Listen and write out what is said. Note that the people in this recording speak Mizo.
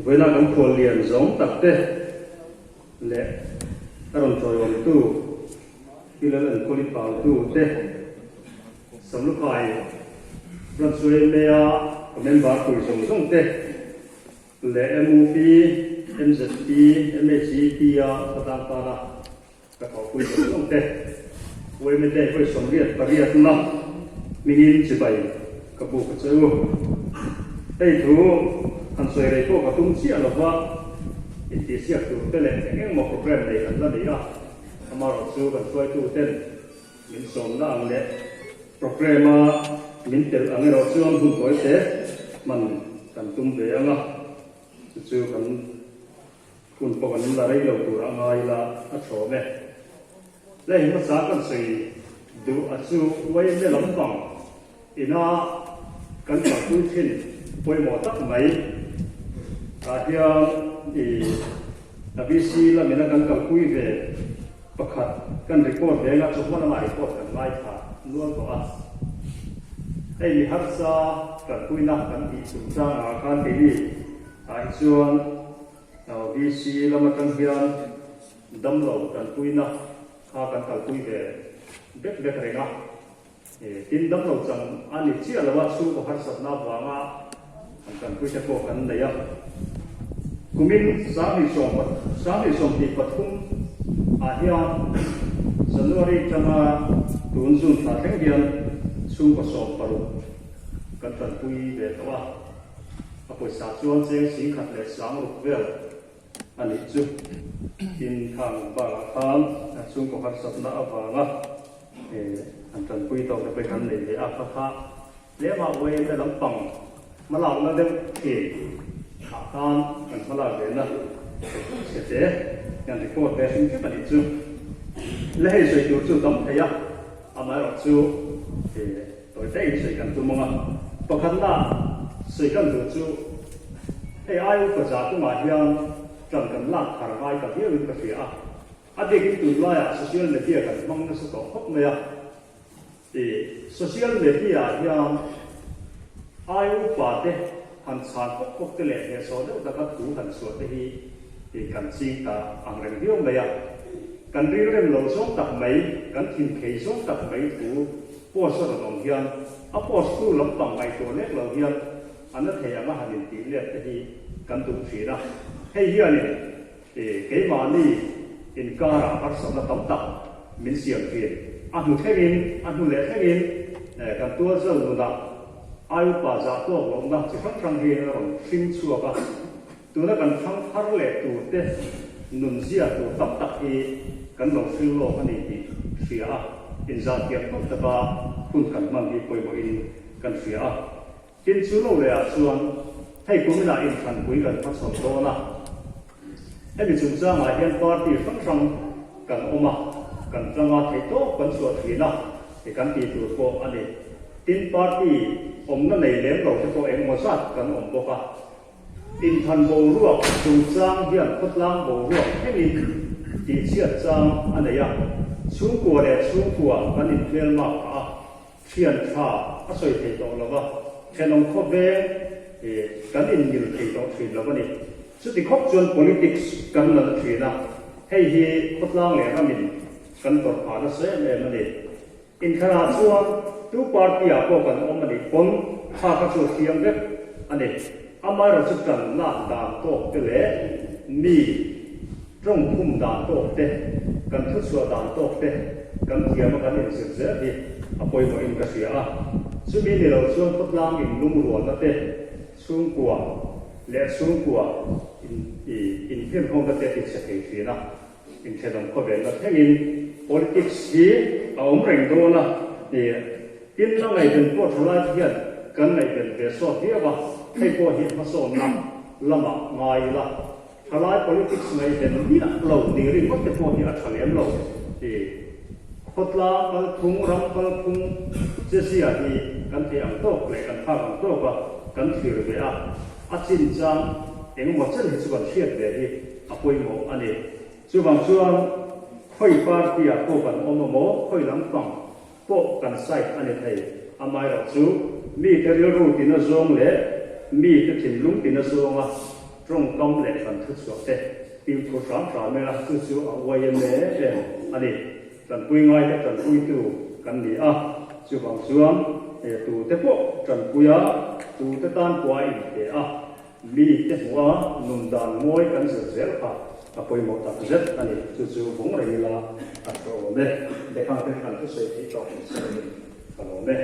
Vawiina kan khual lian zawng tak te leh a rawn tawiawmtu Pi Lal Enkawli Pautu te, Samlukhai Branch yma a member pui zawng zawng te leh MUP, MZP, MHEP a khawtlang tana ka thawhpui zawng zawng te, yma te vawi 88 na hmingin chibai ka buk a che u. Hei thu han sawi rei pawh ka tum chiah lova, intihsiak tur te leh eng eng maw program nei kan la nei a, amaherawhchu chu kan hruaitu ten min sawmna ang leh program a min telh ang erawh chuan hun tawi te hman kan tum ve ang a, chu chu kan Hun pawh kan la rei lo tur a ngai la a chhawm e. Lei hmasa kan sawi duh a chu yma lampang ina kan kalpui thin pawimawh tak mai ah hian i VC lamina kan kalpui ve pakhat kan report ve anga chawhma lamah report kan ngaithla nual tawh a. Hei mi harsa kalpuina kan tih chungchangah khan keini Tah hi chuan VC lam atang hian damlo tanpuina kha kan kalpui ve bek bek reng a. Tin, damlo chang a ni chiah lo a, chhungkaw harsatna avanga an tanpui te pawh kan nei a. Kumin 2023 ah hian January tanga tun June thla thleng hian chhungkaw 16 kan tanpui ve tawh a. A pawisa chuan cheng 10,000 leh 6000 vel a nih chu. Tin, khang bakah khan chhungkaw harsatna avanga an tanpui tawk te pawh kan nei ve a, kha kha tlema yma lampang hmalakna deuh thin ah khan kan hmalak ve na chhe te kan report ve hrim hrim a nih chu. Le hei sawi tur chu tam thei a, amaherawh chu Tawi te in sawi kan tum ang a, pakhatna sawi kan duh chu hei ai upa za kawngah hian ṭan kan lak thar ngai ta viau in ka hria a, a bikin tunlaiah social media kan hmang nasa tawh khawp mai a, i social media ah hian ai upa te han chhan pawp pawp te leh hnehsawh deuh taka thu han chhuah te hi i kan ching ta ang reng viau mai a, kan rilrem lo zawng tak mai, kan thinkhei zawng tak mai thu Post a rawn awm hian a post tu lampang ngaihtuah lek lo hian a na thei anga han intih let te hi kan duh thin a. Hei hianin keimahni inkarah harsatna tam tak min siam thin. A hnu thlengin, a hnu leh thlengin kan tualzal nunah ai upa zah tawk lohna chi hrang hrang hi a rawn hring chhuak a. Tuna kan thlang thar leh turte nunzia tur tam tak hi kan lo hril lawk a ni tih hria a, inzahtiam tawk taka hun kan hman hi pawimawhin kan hria a. Tin, chu lo lehah chuan hei kuminah inthlanpui kan hmachhawn dawn a, hemi chungchangah hian party hrang hrang kan awm a, kan tlanga theihtawp kan chhuah thin a, kan tih tur pawh a ni. Tin, party awmna nei lem lo te pawh engemaw zat kan awm bawk a. Inthan boruak chungchang hian khawtlang boruak thlengin tihchhiat chang a nei a, chhungkua leh chhungkua kan inhmelmak phah a, thian tha a sawi thei tawh lo va, thenawm khawveng kan inmil thei tawh thin lo a ni. Chuti khawp chuan politics kan la na thin a, hei hi khawtlang leh ramin kan tawrh phah nasa em em a ni. Inthlanah chuan tu party-ah pawh kan awm a nih pawn kha kha chu a thiam vek a ni. Amaherawh chu kan lak dan tawk te leh mi tawng khum dan tawk te, kan thuchhuah dan tawk te kan thiam a kan inzir zel hi a pawimawhin ka hria a. Chumi ni lo chuan khawtlang inlungrualna te, chhungkua leh chhungkua inhlimhawmna te a tichhe thei thin a. Inthenawm khawvelna thlengin politics hi a awm reng dawn a ti. Tin, a ngaihven pawh thalai te hian kan ngaihven ve sawt viau a, hei pawh hi hmasawnna lamah ngai ila. Thalai politics ngaihven miah lo ni ringawt te pawh hi a tha lem lo ti. Khawtlang kalphung, ram kalphung chezia hi kan theih ang tawk leh kan phak ang tawka kan thlir ve a, a chinchang engemaw chen hi chu kan hriat ve hi a pawimawh a ni. Chuvang chuan khawi party-ah pawh kan awm emaw, khawi lampang pawh kan side a ni thei. Amaherawhchu, mite rilru tina zawng leh Mite thinlung tina zawnga tawngkam leh kan thuchhuah te fimkhur hram hram ila chu chu a yma em a ni. Tanpui ngaite tanpuitu kan ni a, chuvang chuan tute pawh tanpui a, tute tan pawh a inpe a, mite hmuh a nun dan mawi kan zir zel kha a pawimawh tak zet a ni. Chu chu vawng reng ila a tha awm e. Dekhang te kan thusawi theih tawk ni se ka lawm e.